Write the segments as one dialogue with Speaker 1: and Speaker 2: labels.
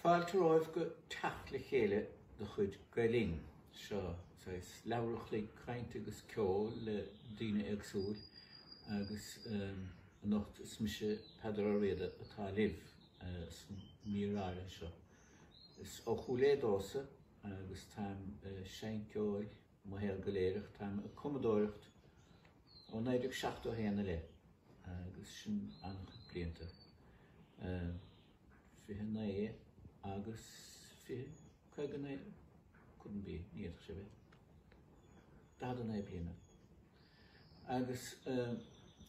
Speaker 1: Fáilte romhaibh go Teacht le Chéile de chuid Gael Linn. Seo saghas leathuair a chloig cainte agus ceoil le daoine éagsúil agus anocht is mise Peadar Ó Riada atá libh sa mír áirithe seo. Is ó Chúil Aodha domhsa agus táim ag seinnt ceoil mo shaol go léir ach táim ag cumadóireacht ó 1971 i leith agus sin an-chuid blianta. 29 agus 20, 59, couldn't be, ní fhéadfadh sé bheith, 49 bliana. Agus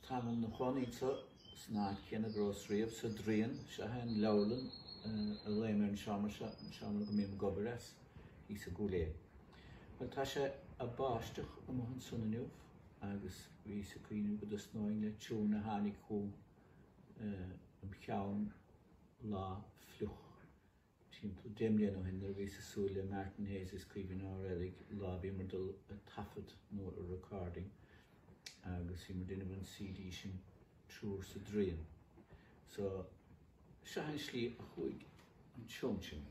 Speaker 1: táim i mo chónaí anseo san áit chéanna go rabhas riamh, sa Draíon, seo é an leabharlann a ghlaoim ar an seomra seo, an seomra go mbím ag obair as, thíos i gCúil Aodha. Bhuel, tá sé ag báisteach amuigh ansan inniu agus bhíos ag cuimhneamh go dtosnóinn le tiún a tháinig chugam im cheann lá fliuch timpeall 10 mbliana ó shin nuair a bhíos ag súil le Martin Hayes is Caoimhín Ó Raghallaigh lá a bhíomar ag dul ag taifead nó ag recording agus bhíomar ag déanamh an CD sin Triúr sa Draíon. So seo an slí a chuaigh an tiún sin.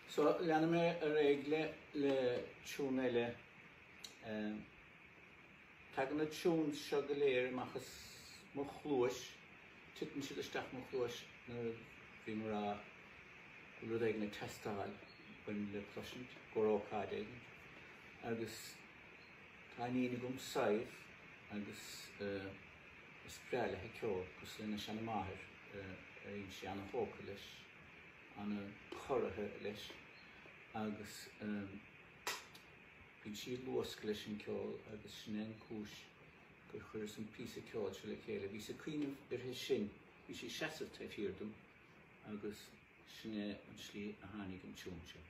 Speaker 1: So, leanfaidh mé ar aghaidh le le tiún eile. Tagann na tunes seo go léir amach as mo chluais, titeann siad isteach mo chluais nuair a bhím ag rá go bhfuil rud éigin ag teastáil uaim le cloisint, i gcomhair ócáid éigin. Agus tá iníon agam, Sadhbh, agus is breá léi ceol, cosúil lena seana-máthair, éiríonn sí ana-thógtha leis, ana-chorraithe leis agus bíonn sí ag luascadh leis an gceol agus sin é an cúis gur chuireas an píosa ceoil seo le chéile. Bhíos ag cuimhneamh uirthi sin, bhí sí ag seasamh taobh thiar dom agus sin é an tslí a tháinig an tiún seo.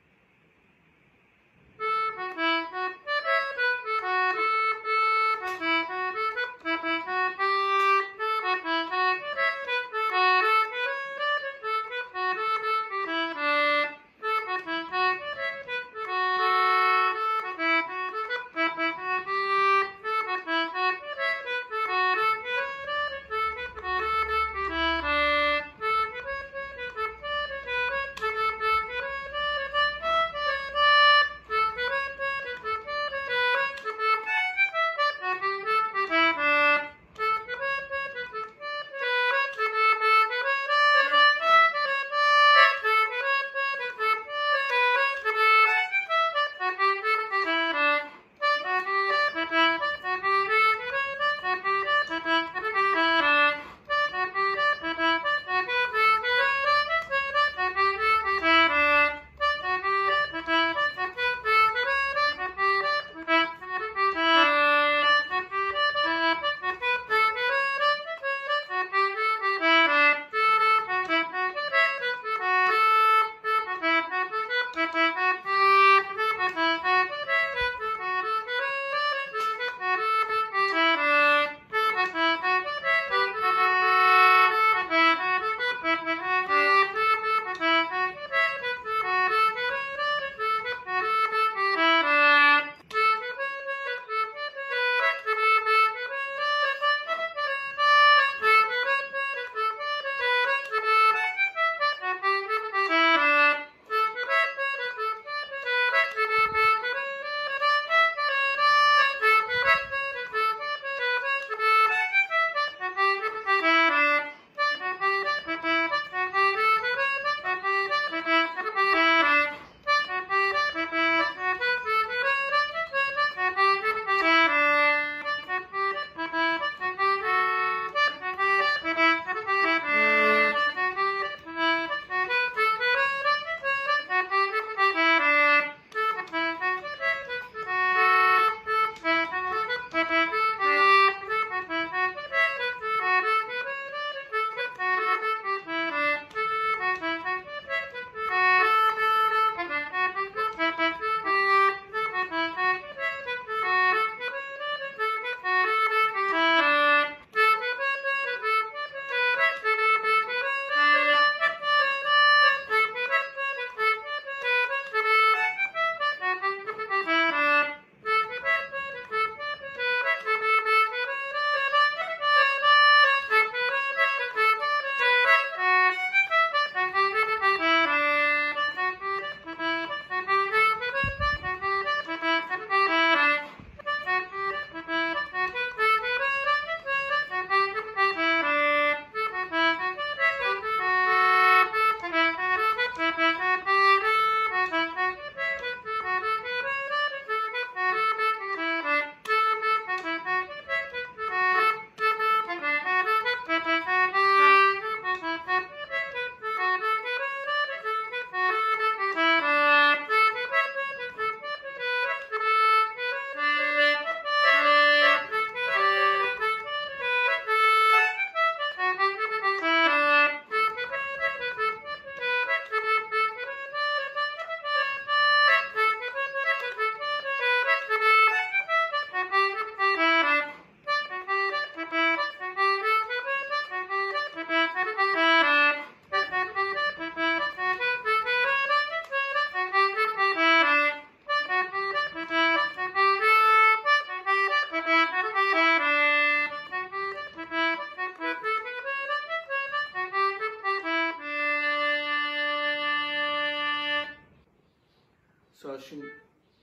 Speaker 1: So sin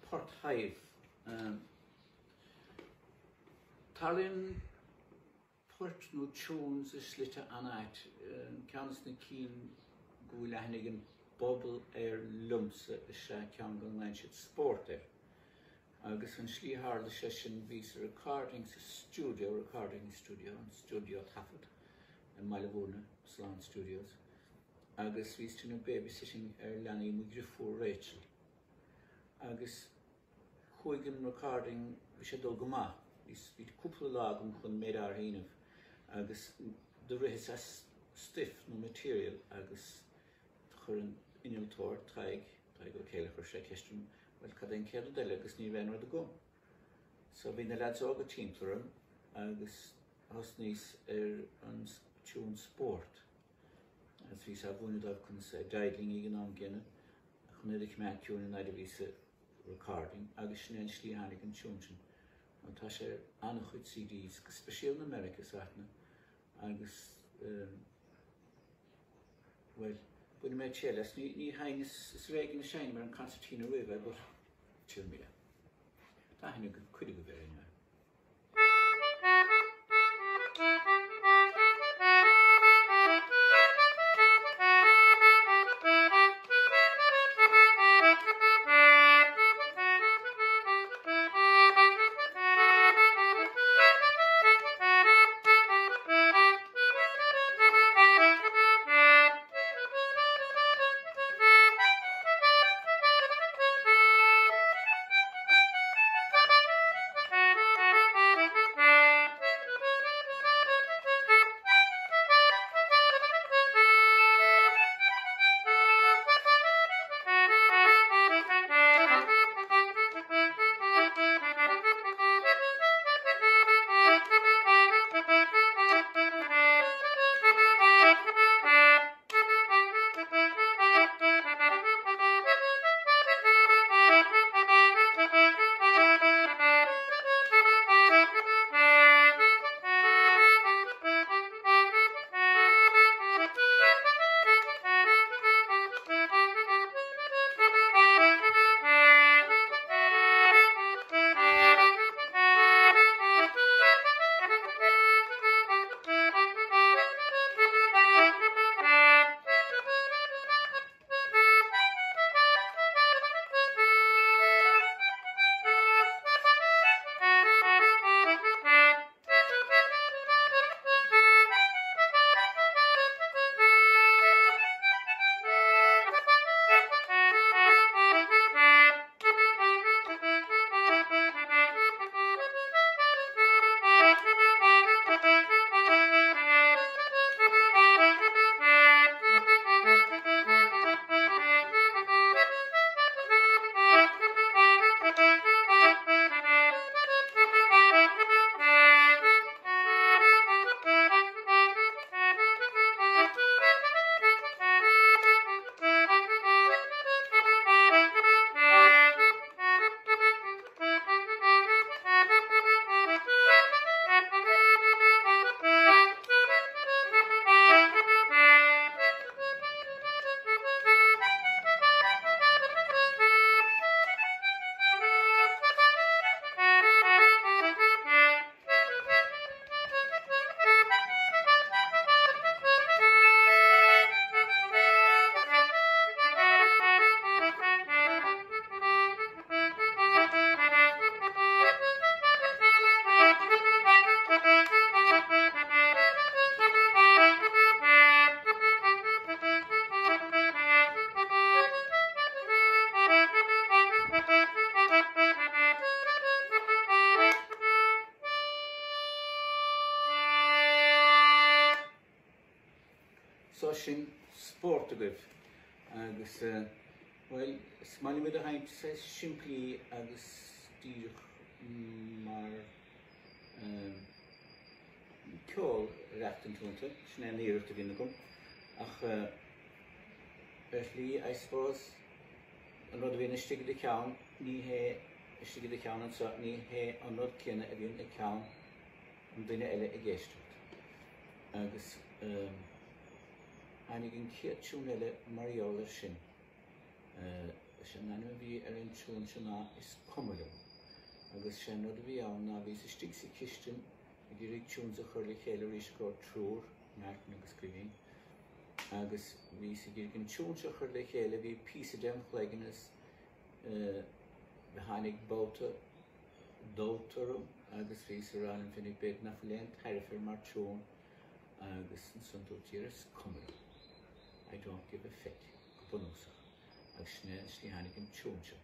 Speaker 1: Port Shadhbh. Tarlaíonn poirt nó tunes i slite an-ait. Ceann des na cinn go bhfuil aithne ag an bpobal air liomsa is ea ceann go nglaonn siad spórt air. Agus an slí a tharla sé sin, bhíos ag recording sa stiúideo, recording studio, an stiúideo taifead i mBaile Bhúirne, Slán Studios, agus bhíos ag déanamh babysitting ar leanaí mo dhriofúr Rachel. Agus chuaigh an recording, bhí sé ag dul go maith, bhí, bhí cúpla lá agam chun méid áirithe a dhéanamh agus do ritheas as stuif nó material agus chuir an innealtóir, Tadhg, Tadhg Ó Céilleachair, sé ceist orm, bhuel, cad é an chéad rud eile agus ní raibh aon rud agam. So bhí na leaids óga timpeall orm agus thosnaíos ar an tiún Spórt agus bhíos á mhúineadh dóibh conas é idling ag an am gcéanna chun iad a choimeád ciúin an fhaid a bhíos ag recording agus sin é an slí a tháinig an tiún sin. Nó tá sé ar an-chuid CDs, go speisialta in America is áiteanna agus ehm, Bhuel, bainfidh mé triail as. Ní, ní sheinneas, is ar éigean a seinnim ar an concertina riamh é, but triailfidh mé é. Tá aithne ag cuid agaibh air anyway. So sin spórt agaibh agus bhuel is maith liom iad a sheinnt saghas simplí agus díreach mar ceol a reachtaint iontu, sin é an iarracht a bhíonn agam ach ar shlí I suppose an rud a bhíonn istigh i do cheann ní hé istigh i do cheann anseo ní hé an rud céanna a bhíonn i gceann an duine eile ag éisteacht. Agus tháinig an chéad tiún eile mar gheall air sin. Is é an ainm a bhí ar an tiún seo ná Is Cuma Liom. Agus sé an rud a bhí ann ná bhíos istigh sa chistin ag iarraidh tunes a chur le chéile arís i gcomhair triúr, Martin agus Caoimhín, agus bhíos ag iarraidh an tiún seo a chur le chéile, bhí píosa dem chloigeann is tháinig babhta. dabht orm agus bhíos ag rá liom féinig b'fhéidir nach bhfuil aon tairbhe air mar tiún agus ansan dúirt Dia is cuma liom. I don't give a feck, go bunúsach. Agus sin é an slí a tháinig an tiún seo.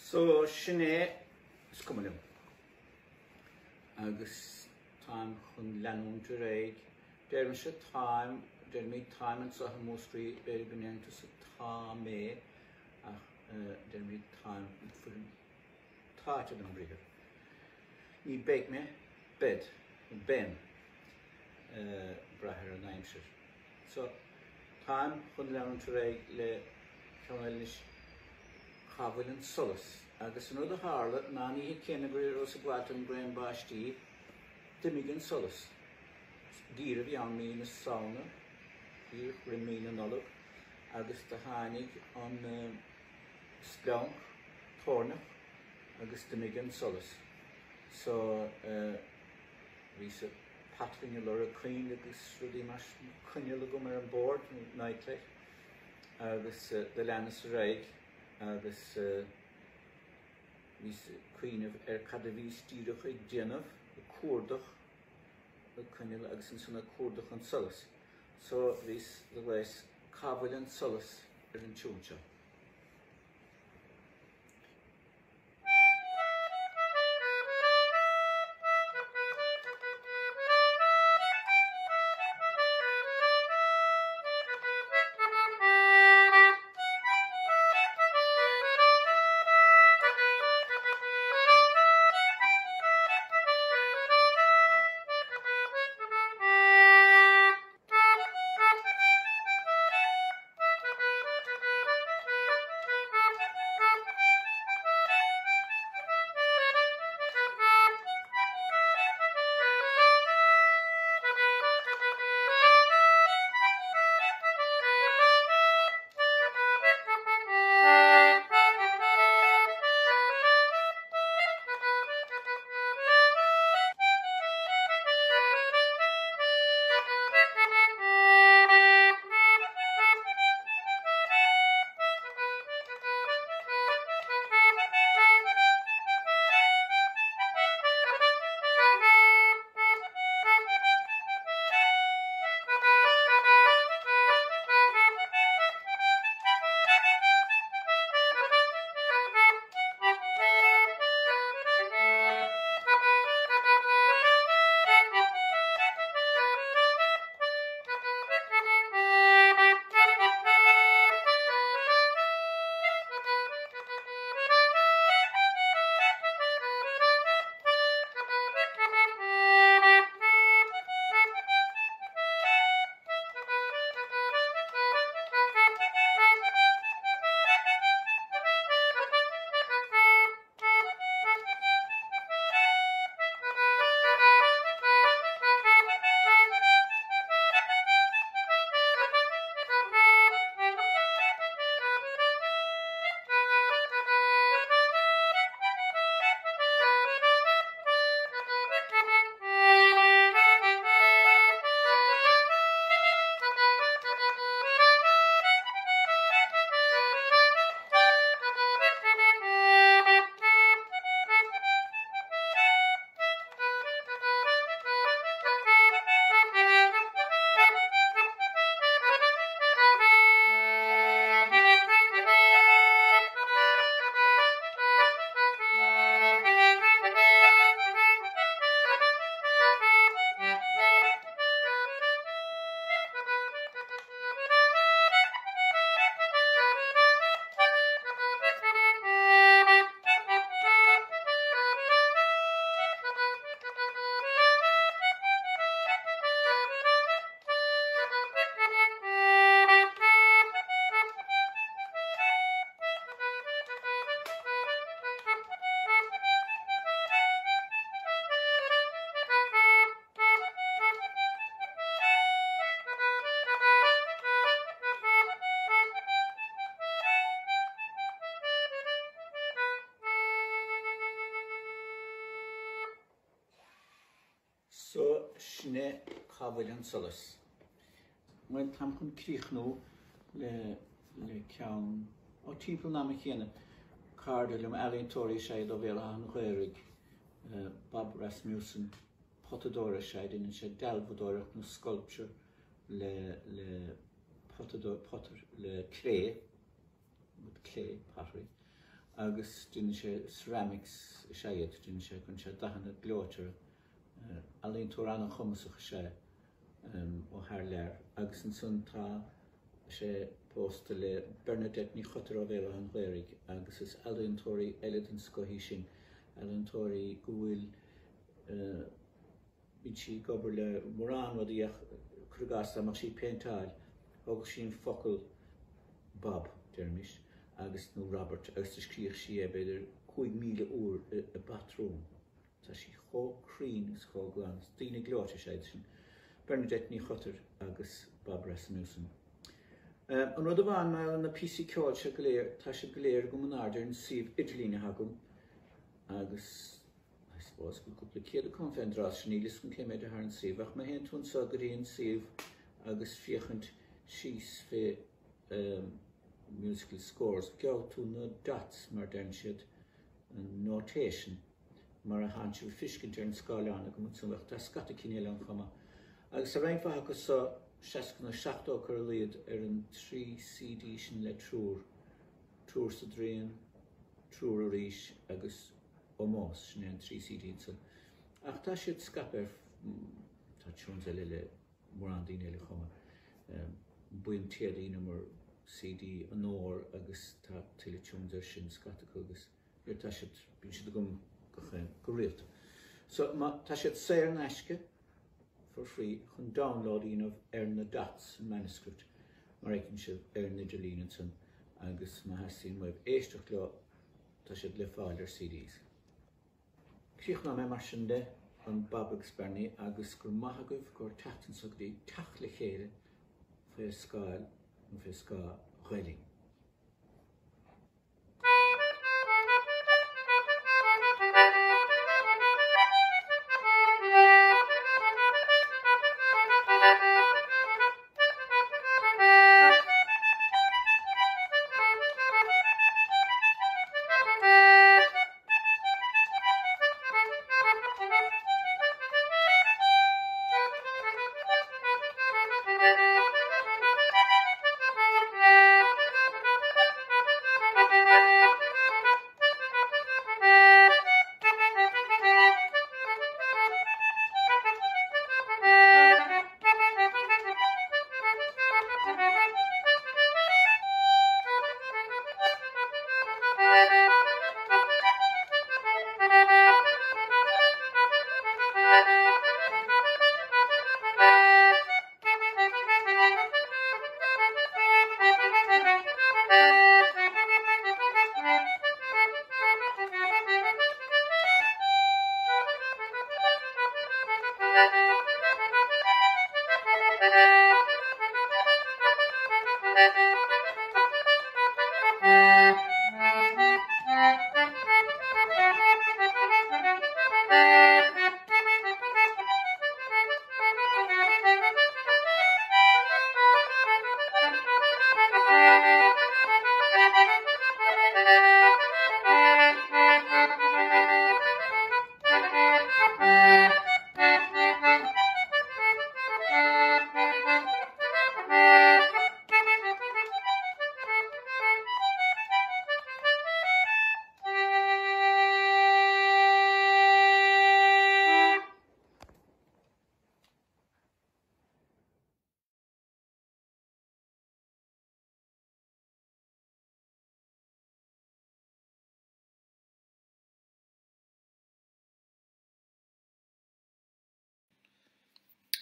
Speaker 1: So, sin é, is cuma liom. Agus táim chun leanúint ar aghaidh. Deirimse táim, deirimid táim anseo i Múscraí, b'fhéidir go ndeireann tusa tá mé, ach deirimid táim, an foirm táite den bhriathar. Ní beidh mé, bead, nó beim, brath ar an aimsir. So, táim chun leanúint ar aghaidh le ceann eile anois, Cá bhfuil an solas? Agus an rud a tharla ná an oíche céanna go rabhas ag gabháil don ghrian báistí, d'imigh an solas. Geimhreadh a bhí ann, mí na Samhna, díreach roimh mí na Nollag, agus do tháinig an spleonc toirneach agus d'imigh an solas. So, bhíos ag patrainn ag lorg coinnle agus rudaí mar sin, coinneal agam ar an bord, nightlight, agus do leanas ar aghaidh agus bhíos ag cuimhneamh ar cad a bhíos díreach ag déanamh, ag cuardach na coinneal agus ansan ag cuardach an solas. So bhíos, do ghlaos, cá bhfuil an solas ar an tiún seo. Sin é cá bhfuil an solas. Bhuel, táim chun críochnú le le ceann ó timpeall an ama chéanna. Cairde liom, ealaíontóirí is ea iad ó Bhéal Átha an Ghaorthaidh, Bob Rasmussen, potadóir is ea é, déanann sé dealbhadóireacht nó sculpture le le potadóir, potter, le cré. with clay pottery, agus déanann sé ceramics is ea iad, déanann sé, cuireann sé dathanna gleoite orthu. Ealaíontóir an-chumasach is ea é ó thar lear agus ansan tá sé pósta le Bernadette Ní Chotair ó Bhéal Átha an Ghaorthaidh agus is ealaíontóirí eile den scoth í sin, ealaíontóirí go bhfuil Bíonn sí ag obair le mórán rudaí ach cuir i gcás dá mbeadh sí ag péinteáil, thógfadh sí an focal Bob, deirimis, agus, nó Robert, agus do scríobhadh sí é b'fhéidir 5,000 uair i bpatrún. Tá sí chomh cruinn is chomh glan. Is daoine gleoite is ea iad sin. Bernadette Ní Chotair agus Bob Rasmussen. An rud amháin maidir le na píosaí ceoil seo go léir, tá siad go léir agam in airde ar an suíomh idirlín atá agam agus I suppose go bhfuil cúpla céad acu ann fén dtráth sin, níl fhios agam cé méid atá ar an suíomh, ach má théann tú anso go dtí an suíomh agus féachaint síos fé musical scores, gheobhaidh tú na dots mar deireann siad, an notation mar a thánn sibh ag fiscint ar an scáileán agam ansan, ach tá scata cinn eile ann chomh maith. Agus tá roinnt mhaith acu so, 60 nó 70 acu ar a laghad ar an 3 CD sin le triúr, triúr sa draein, triúr arís agus Ómós, sin é an 3 CD ansan. Ach tá siad scaipthe ar, tá tunes eile le mórán daoine eile chomh maith. Buíon Téada dheineamar CD Onóir agus tá tuilleadh tunes air sin scata acu agus tá siad, bíonn siad agam go rialta. So má, tá siad saor in aisce, for free, chun download a dhéanamh ar na dots, an manuscript, mar a fheiceann sibh ar an idirlíon ansan agus má theastaíonn uaibh éisteacht leo, Tá siad le fáil ar CDs. Críochnóidh mé mar sin de an Bob agus Bernie agus go raibh maith agaibh go teacht anso go dtí teacht le chéile fé scáil nó fé scáth Ghael-Linn.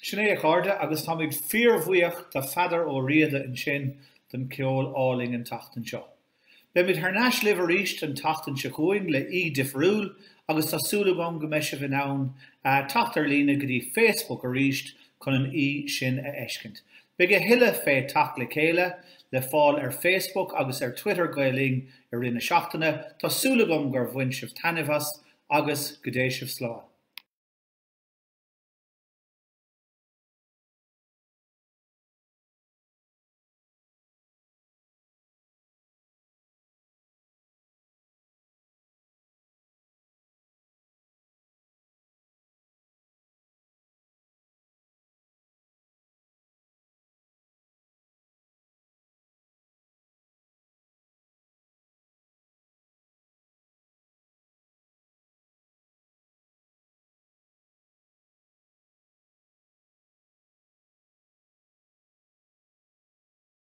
Speaker 2: Sin é a chairde agus táimid fíorbhuíoch do Pheadar Ó Riada ansin don cheol álainn an tseachtain seo. Beimid thar n-ais libh arís an tseachtain seo chugainn le aoi difriúil agus tá súil agam go mbeidh sibh in ann teacht ar líne go dtí Facebook arís chun an aoi sin a fheiscint. Beidh a thuilleadh fé Teacht le Chéile le fáil ar Facebook agus ar Twitter Gael Linn i rith na seachtaine. Tá súil agam gur bhain sibh taitneamh as agus go dté sibh slán.